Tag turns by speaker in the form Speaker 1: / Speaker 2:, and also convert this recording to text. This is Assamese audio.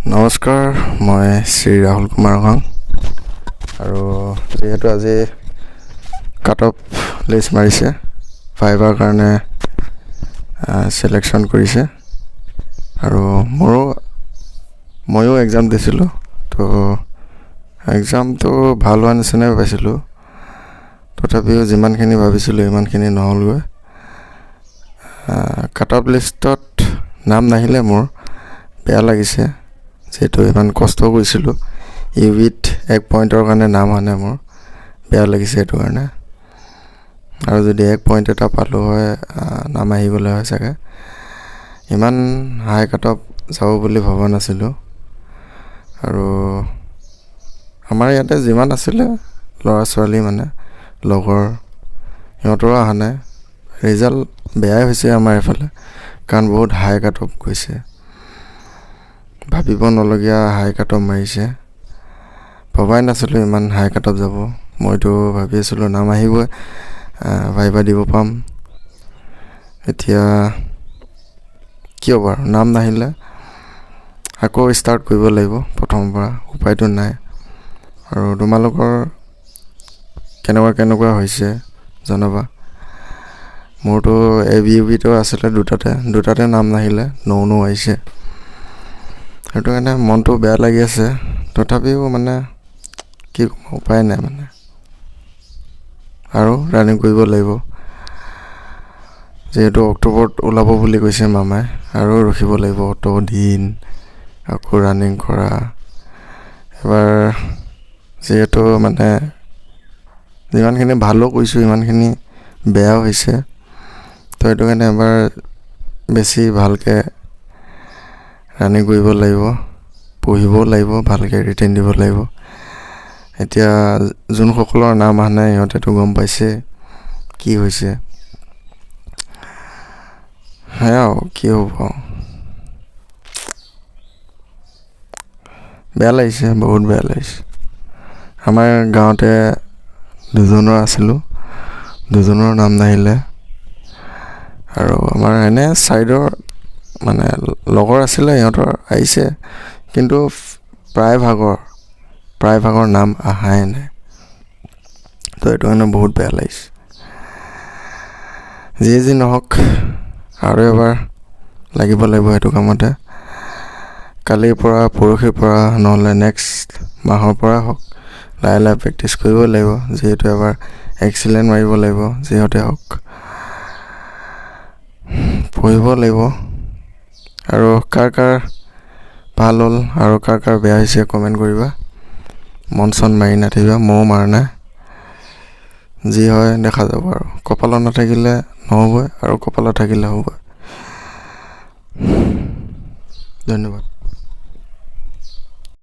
Speaker 1: নমস্কাৰ, মই শ্ৰী ৰাহুল কুমাৰ ৰঙাং। আৰু যিহেতু আজি কাট অফ লিষ্ট মাৰিছে, ভাইভাৰ কাৰণে চিলেকশ্যন কৰিছে আৰু ময়ো এক্সাম দিছিলোঁ। তো এক্সামটো ভাল হোৱা নিচিনাই পাইছিলোঁ, তথাপিও যিমানখিনি ভাবিছিলোঁ সিমানখিনি নহ'লগৈ। কাট অফ লিষ্টত নাম নাহিলে মোৰ, বেয়া লাগিছে, যিহেতু ইমান কষ্ট কৰিছিলোঁ। ইউ বিত এক পইণ্টৰ কাৰণে নাম অহা নাই মোৰ, বেয়া লাগিছে সেইটো কাৰণে। আৰু যদি এক পইণ্ট এটা পালোঁ হয়, নাম আহি গ'লে হয় চাগে। ইমান হাই কাট অফ যাব বুলি ভবা নাছিলোঁ। আৰু আমাৰ ইয়াতে যিমান আছিলে ল'ৰা ছোৱালী, মানে লগৰ, সিহঁতৰো অহা নাই। ৰিজাল্ট বেয়াই হৈছে আমাৰ এইফালে, কাৰণ বহুত হাই কাট অফ গৈছে, ভাবিব নলগীয়া হাই কাট অফ মাৰিছে। ভবাই নাছিলোঁ ইমান হাই কাট অফ যাব। মইতো ভাবি আছিলোঁ নাম আহিবই, ভাইভা দিব পাম। এতিয়া কি হ'ব আৰু, নাম নাহিলে আকৌ ষ্টাৰ্ট কৰিব লাগিব প্ৰথমৰ পৰা, উপায়তো নাই। আৰু তোমালোকৰ কেনেকুৱা কেনেকুৱা হৈছে জনাবা। মোৰতো এ বি, ইউ বিটো আছিলে, দুটাতে দুটাতে নাম নাহিলে, ন ন আহিছে। সেইটো কাৰণে মনটো বেয়া লাগি আছে। তথাপিও মানে কি ক'ম, উপায় নাই মানে, আৰু ৰানিং কৰিব লাগিব। যিহেতু অক্টোবৰত ওলাব বুলি কৈছে মামাই, আৰু ৰখিব লাগিব অত দিন আকৌ ৰানিং কৰা। এবাৰ যিহেতু মানে যিমানখিনি ভালো কৰিছোঁ, সিমানখিনি বেয়াও হৈছে। তো সেইটো কাৰণে এবাৰ বেছি ভালকৈ ৰানিং কৰিব লাগিব, পঢ়িবও লাগিব, ভালকৈ ৰিটেন দিব লাগিব। এতিয়া যোনসকলৰ নাম অহা নাই, সিহঁতেতো গম পাইছে কি হৈছে। সেয়া আৰু কি হ'ব, বেয়া লাগিছে, বহুত বেয়া লাগিছে। আমাৰ গাঁৱতে দুজনৰ আছিলোঁ, দুজনৰ নাম নাহিলে। আৰু আমাৰ এনে ছাইডৰ মানে লগৰ আছিলে, সিহঁতৰ আহিছে, কিন্তু প্ৰায়ভাগৰ নাম অহাই নাই। তো এইটো কাৰণে বহুত বেয়া লাগিছে। যিয়ে যি নহওক, আৰু এবাৰ লাগিব লাগিব সেইটো কামতে। কালিৰ পৰা, পৰহিৰ পৰা, নহ'লে নেক্সট মাহৰ পৰা হওক, লাহে লাহে প্ৰেক্টিছ কৰিব লাগিব। যিহেতু এবাৰ এক্সিলেণ্ট মাৰিব লাগিব, যিহতে হওক পঢ়িব লাগিব। আৰু কাৰ কাৰ ভাল হ'ল আৰু কাৰ কাৰ বেয়া হৈছে কমেণ্ট কৰিবা। মন চন মাৰি নাথাকিবা, ময়ো মাৰা নাই। যি হয় দেখা যাব, আৰু কপালত নাথাকিলে নহ'বই আৰু কপালত থাকিলে হ'বই। ধন্যবাদ।